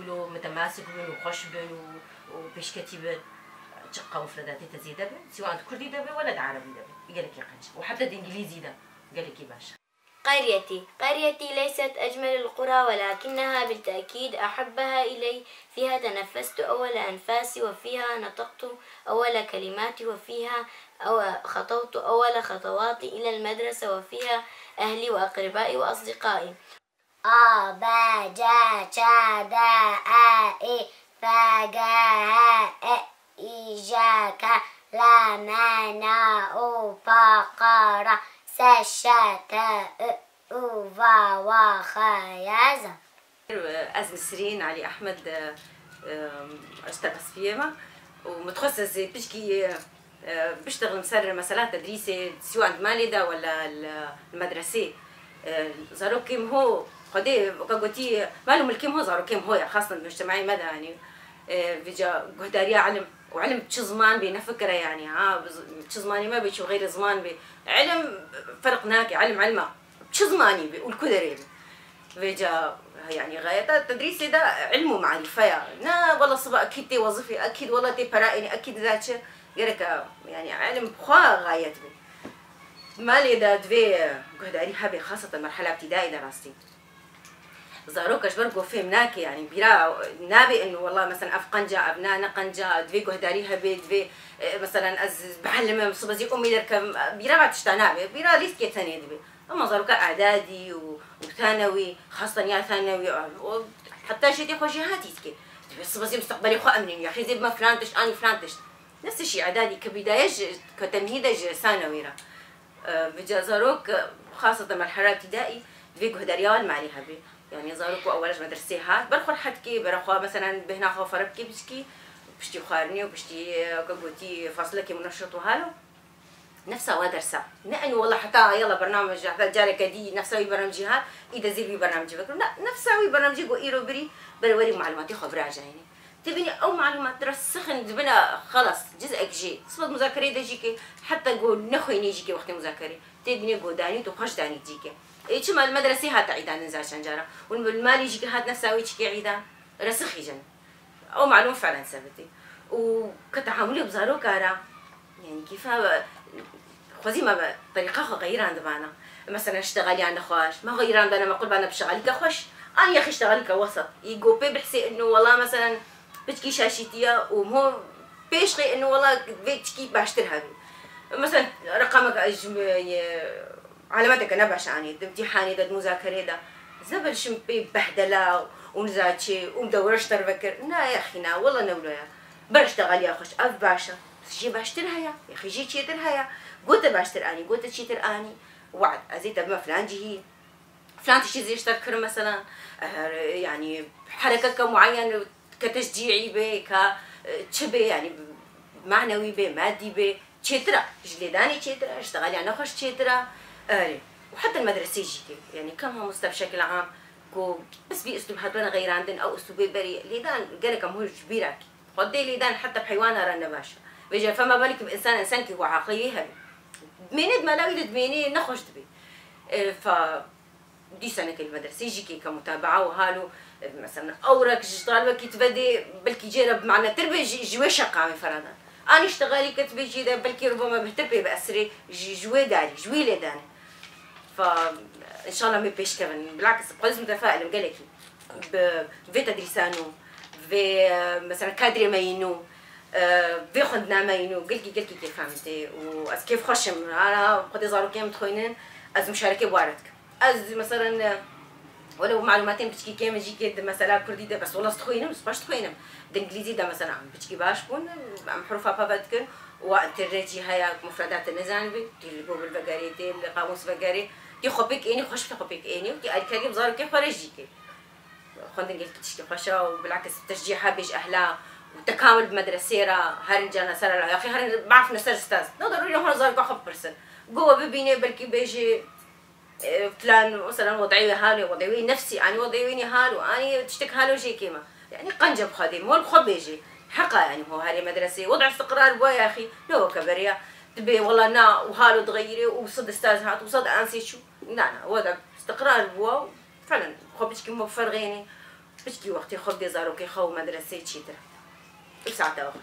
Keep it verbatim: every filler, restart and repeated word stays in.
Lo mutemasik bin û xweş bin û, û pêşketî bin. Çiqa mufredatê te zêde bin, siwa di kurdî de be wele di erebî de be. Gelekî qenc. Û heta di îngilîzî de gelekî baş e. قريتي. قريتي ليست أجمل القرى، ولكنها بالتأكيد أحبها إلي. فيها تنفست أول أنفاسي، وفيها نطقت أول كلماتي، وفيها أو-، خطوت أول خطواتي إلى المدرسة، وفيها أهلي وأقربائي وأصدقائي. A, B, C, Ç, D, E, Î, F, G, H, I, J, K, L, M, N, O, P, Q, R, S, Ş, T, I, U, V, W, X, Y, Z. Ez Nisrîn Elî Ehmed, e, e, ji Telbespiyê me û min dixwest ez ê pişkî, e, biştexlim ser mesela tedrîsê, siwa di malê de wela li, li medresê. E, zarokê min ho, Xwedê weke gotî, mal û milkê min ho zarokê min ho ye, xastan di mujtemaê me de, yanî, e, vêca guhdariya ilim û ilim bi çi ziman bê, ne fikir e, yanî, ha, bi z-, bi çi zimanê me bê, çi bi xeyrê ziman bê. Ilim ferq nake, ilim ilim e. Bi çi zimanî bê û li ku derê bê. Vêca, yanî, xayeta tedrîsê de ilm û marîfe ya. Ne wela siba ekîd tê wezifê, ekîd wela tê pera ênê, ekîd nizam çi. Gereke, yanî, ilm bi xwe xayet bê. Malê de divê guhdarî hebe, xaseten merhela îbtîdaî de rastî. Zaroka ji ber ku fêm nake, yanî, bîra nabe inu wela, meselen, ev qenc e, ev na, ne qenc e, divê guhdarî hebe, divê, e, meselen, ez bihelimim, sibe zî omî derkem, bîra va tişta nabe, bîra lîstikê tenê dibe. Ema zaroka edadî û, û thanewî, xastan ya thanewî, o, heta jê tê xwe jêhatî dike. Divê sibe zî misteqbelê xwe emnîn, ya xêzê bime filan tişt, anî filan tişt. Nefs şî edadî ke bîdaye ji, ke temhîd e ji thanewî re. E, vêca zarok, e, xaseten merhela îbtîdaî, divê guhdariya wan malî hebe. Yanî zarok ku ewel ji medresê hat, ber xwe rehet dike, bera xwe, meselen, bêhna xwe fere bike, biçikî, piştî xwarinê û piştî, e, weke gotî, fasilekê muneşit û halo. Nefsa wa dersa. Ne eno wela heta yala bernamej, heta careke dî nefsa wî bernamecî hat, î de zêr wî bernamecî vekir. Na, nefsa wî bernamecî ku îro birî, bere werî malûmatê xwe virajayînê. Tê bînî ew malûmat rasixe dibine xelas, cizek jê. Sibat muzakerê de jî ke, heta ku nexwînê jî ke wextê muzakerê. Tê bînê ku danî tu xweş danî jî ke. Ê çima li medresê hate îdan nizam çend cara. Û li malê jî ke hat nefsa wê çikê îdan. Rasixî jin. Ew malûm felen sebitî. Û ke tehamulê bi zaroka re, yanî kêfa xwezî me be terîqa xwe qeyran dibana. Meselen ştexaliya nexweş, me qeyran dane me qurbana bi şexalîka xweş. An yexî ştexalîka wesat. Î go pê bihsê inu wela meselen piçkî şaşîtiya û mo pêşqê inu wela vê çikî baştir hebî. Meselen reqameke ji Elemeteke ne baş anî, di îmtîhanê de, di muzakerê de. Ez ne belşim pê behdela û niza çi û dewre ji te re vekir. Na yexî na, wela ne wilo ye. Ber ştexaliya xweş, ev baş e. Jê baştir heye, yexî jê çêtir heye. Gote baştir anî, gote çêtir anî. Wad, ez ê te bime filan cihî. Filan tiştî zê ji te re kirim mesela. Eger, yanî, herekeke mueyen ke teşcîî bê, ke, e, çi bê, yanî, manewî bê, madî bê, çêtir e. Ji lêdanê çêtir e, ji ştexaliya nexweş çêtir e. Erê. Û heta li medresê jî ke, yanî, kam mamoste bi şekil am ku bes vî uslûb hatibene qeyrandin, ew uslûbê berî lêdan gerek em hûn ji bîra kî. Xwedê lêdan heta bi heywana re ne baş e. Vêca fema belkî bi însan, însan kî ku aqilê wî hebe. Dimêne di mala wî de dimêne nexweş dibê. E, fa, Dîsa neke li medresê jî kê ke mutabaa û hal û, e, mesela, ewrek ji talibekî ti vedê, belkî cê re bi manetir be, ji, ji wê şeqamê feradan. Anî ştexalî ke ti bê cê de, belkî rubama bihtir pê bi esirê, ji, ji wê darî, ji wê lêdanê. Fa, înşallah em ê pêşkevin. Bilakis, xwezî mutefail im gelekî. Bi vê tedrîsa nû, vê, e, mesela, kadrê me yî nû, e, vê xwendina me yî nû, gelkî, gelkî kêfa min tê û ez kêfxweş im. Ana, xwedê zarokê em dixwînin, ez muşarekê bi wan re dikim. Ez, meselen, welew malûmatên piçkî kêm in jî kê di mesela kurdî de, bes wela ez dixwînim, ez xweş dixwînim. Di îngilîzî de mesela em piçkî baş bûn, em hirofa peve dikin û internet jî heye, mufredatê nizanibî, tê li Google vegerê, tê li qamûs vegerê, tê xwe pêk ênî, xweş bi xwe pêk ênî û tê alîkariyê bi zarokê xwe re jî kê. Xwendin gelkî tiştê xweş e û bilakis teşcî hebê ji ehla û tekamul bi medresê re, herin cana ser ala, yaxî herin bafne ser staz. Ne darûrî hona zarokê xwe bipirsin. Go we bibîne, belkî bêjê, e, filan, mesela, wed'ê wê hal e, wed'ê wê nefsî, anî wed'ê wê nî hal û anî tiştek hal e jê kêm e. Yanî qenc e bi xwe dê, mol xwe bêjê. Heqa, yanî ho herê medresê, wed istiqrar bû yaxî, ne weke berê ya. Dibê wela na û hal û dixeyirê û sed staz hat û sed ansê çû. Na, na, wed istiqrar bû û felen xwe piçkî me ferxênê. Piçkî wextê xwe bidê zarokê xwe û medreseyê çêtir. Ew saete xweş.